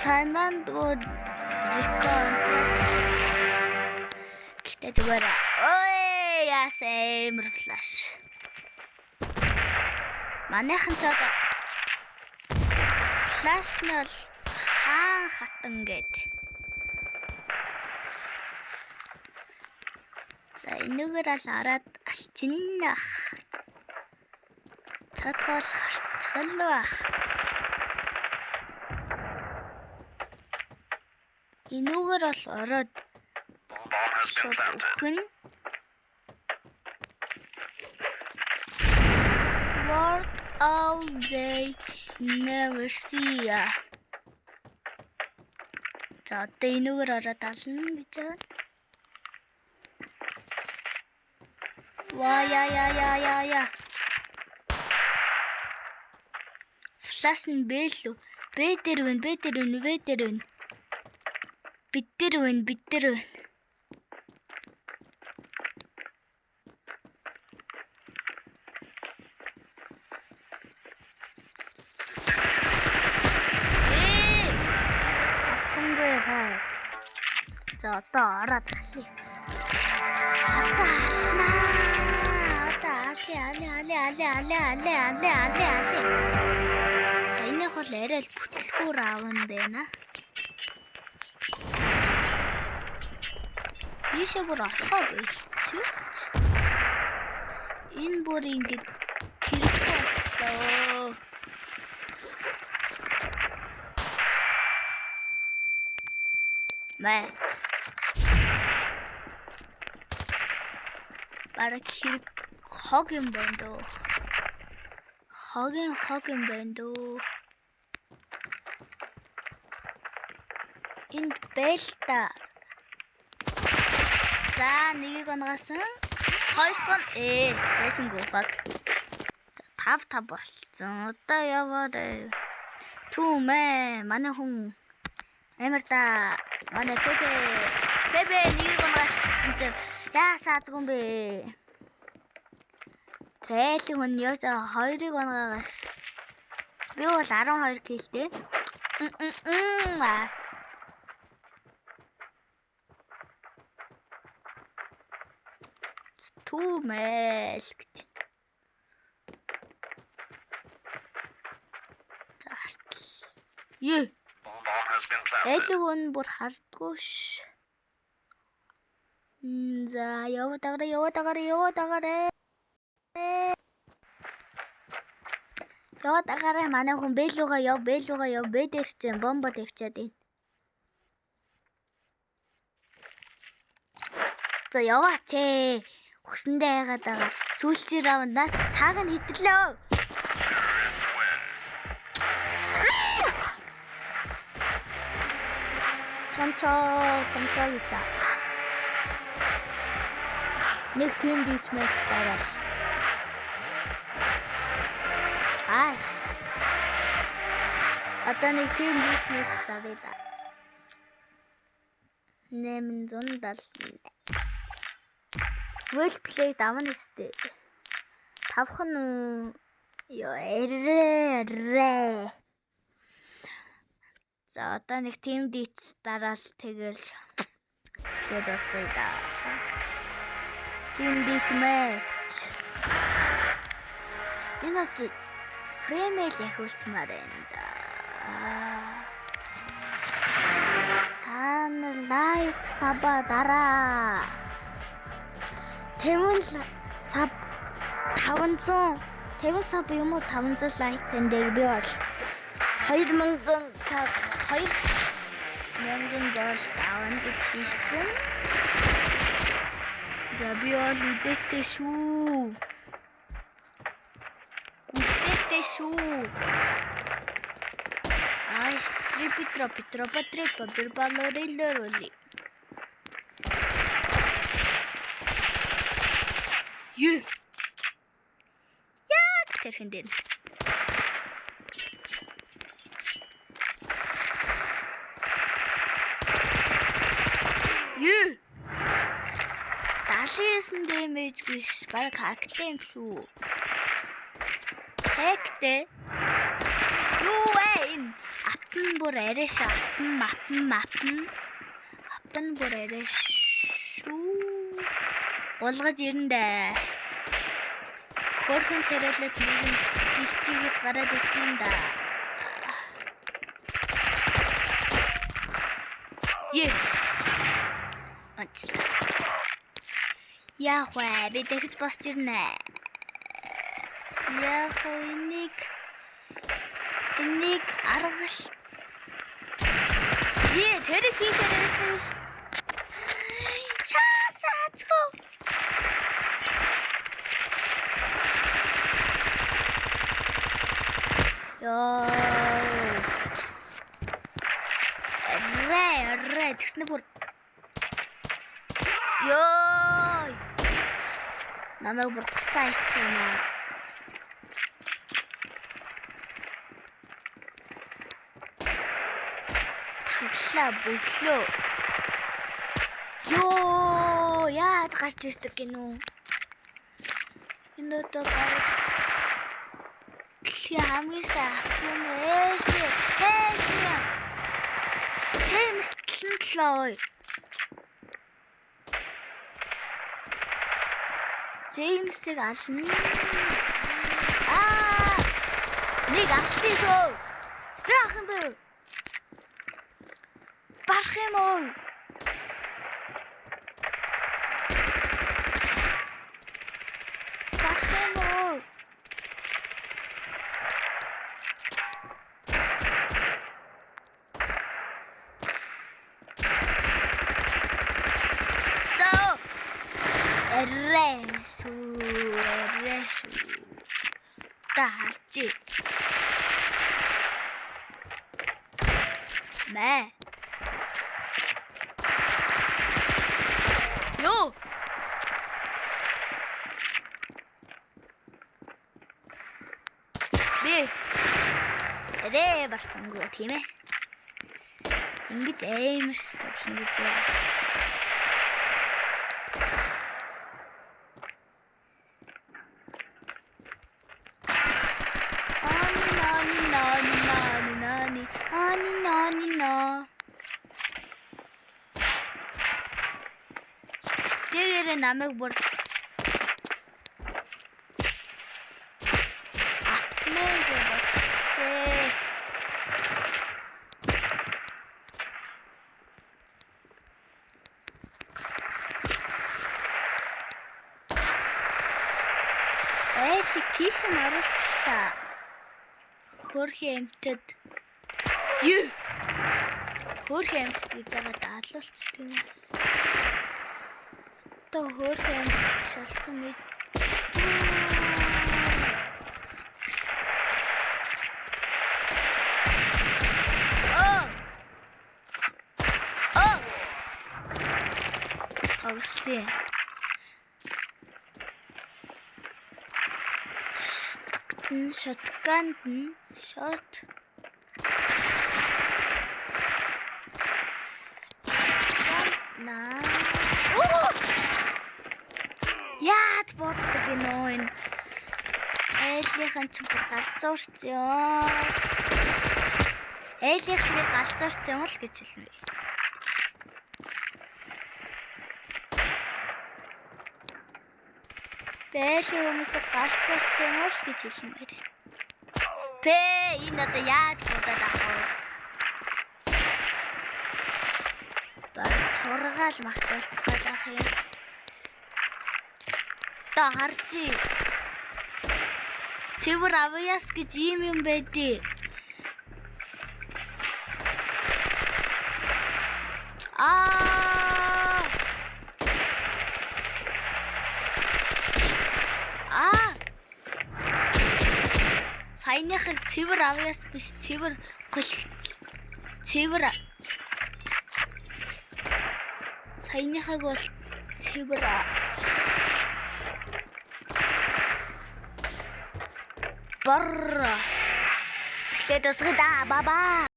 Санаандгүй реконтракт. Гэтэ зүгээр. Ой, яасан амар флаш. Манайхан ч одоо флаш нь бол хаан хатан гээд. За энэгээр ал ороод алчинна. Цадгал харцгал бах. Энүүгээр бол ороод шууд үхэн. Work all day never see ya. За одоо энүүгээр ороод ална гэж байна. Ва я я я я я. Флаш нь Б лүү. Б дээр байна, Б дээр байна, Б дээр байна. Бид дээр байна, бид дээр байна. Ээ! Чадсангүй хаа. За одоо ороод алъя. Одоо алнаа. Одоо алъя, алъя, алъя, алъя, алъя, алъя, алъя, алъя, алъя. Саяных бол арай л бүтлгүүр аавн байна. Ийшээ бүр орохоо болчих. Энэ бүр ингэж тэрхүү боллоо. Мэ. Бараг хэрэг хог юм байна дөө. Хогийн хог юм байна дөө. Энд бэлта. За нэгийг онгоосон. Хоёр дахь нь байсангүй баг. За 5-5 болцсон. Одоо яваад түүмээ манай хүн амар да. Манай Пепе Пепе нэгийг онгоосон чинь яасаазгүй юм бэ? Трейлийг хүн яаж байгаа хоёрыг онгоогоо. Би бол 12 килтэй. Түүмэл гэж. За хартал. Е. Айлг хүн бүр хардггүй ш. За яваад агараа яваад агараа яваад агараа. Яваад агараа манай хүн бэлүүгээ яв бэлүүгээ яв бэ дээр чинь бомбо тавьчаад байна. За яваач ээ. Хүсэндээ яагаад байгаа. Сүүлчийн раунд наад цаг нь хэтлээ. Чончоо, чончоо гэж. Нэг team deathmatch дараа. Аа. Одоо нэг team deathmatch даръя да. 870. Well played авна өстэй. Тавхан уу? Йоо эрээ. За одоо нэг team death дараал тэгэл бичлээ дуусгая да. Team death match. Энэ одоо фреймэл яхиулчмаар байна да. Та нар лайк саба дараа. 50 sub 500 50 sub юм уу 500 лайк тань дээр би бол 2000 2000 доллар авна гэж хэлсэн. За би бол үзээтэй шүү. Гүзээтэй шүү. Ай, трипи тропи тропа трипа бирбалорилороли. Юу? Яг тэрхэн дээр. Юу? 79 дэмэж гэж бараг хактай юм шүү. Хактай. Юу вэ энэ? Апн бүр арай шүү. Апн, апн, апн. Апн бүр арай шүү. Гулгаж ирэндэ. Хөөрхөн царайлаад нэг нь хилчигээд гараад ирсэн да. Е. Онцлоо. Яах вэ? Би дахиж босч ирнэ. Яах вэ? Энийг аргал. Е, тэр хийхээр байсан шүү. Яасаацгүй. Йоо. Арай, арай тэгснэ бүр. Йоо. Намайг бүр гасаа ицсэн юм аа. Таглаа бөглөө. Йоо, яад гарч ирдэг гинүү. Энэ одоо баг дэлхийн хамгийн сайн юм ээшээ. Ээшээ. Джеймс 77 ой. Джеймсийг ална. Аа! Нэг алсан шүү. Яах юм бэ? Барах юм уу? Барах юм уу? За. Арай шүү, арай шүү. Та харчи. Мэ. Йоо. Би арай барсангүй тийм ээ. Ингэж амар тоглоно гэж байна. Ани нани нани нани ани нани на. Тэгээрээ намайг бүр атмэн гэж бодчихээ. Айлыг тийш нь оруулчих та. Хөөрхөн амьтад. Юу? Хөөрхөн амьтад гэж байгаа даалуулчихдаг юм. Одоо хөөрхөн амьтад шалсан мэд. Оо! Оо! Тоглосон. Shotgun нь shot на. Оо! Яаж бууддаг гинөө энэ? Айлынхан ч бүр галзуурч ёо. Айлынхны галзуурч юм л гэж хэлнэ. Бэйлийн хүмүүс галзуурч юм л гэж хэлмээр. Пэ энэ одоо яаж буудаад авах вэ? Баг сургаал магтуулчих гээд байх юм. Одоо харчи. Цэвэр авьяас гэж ийм юм байдий. Аа! Аа! Саяныхыг цэвэр авьяас биш, цэвэр гол цэвэр саяныхыг бол цэвэр бар. Бичлээ дуусгая да. Бабаа.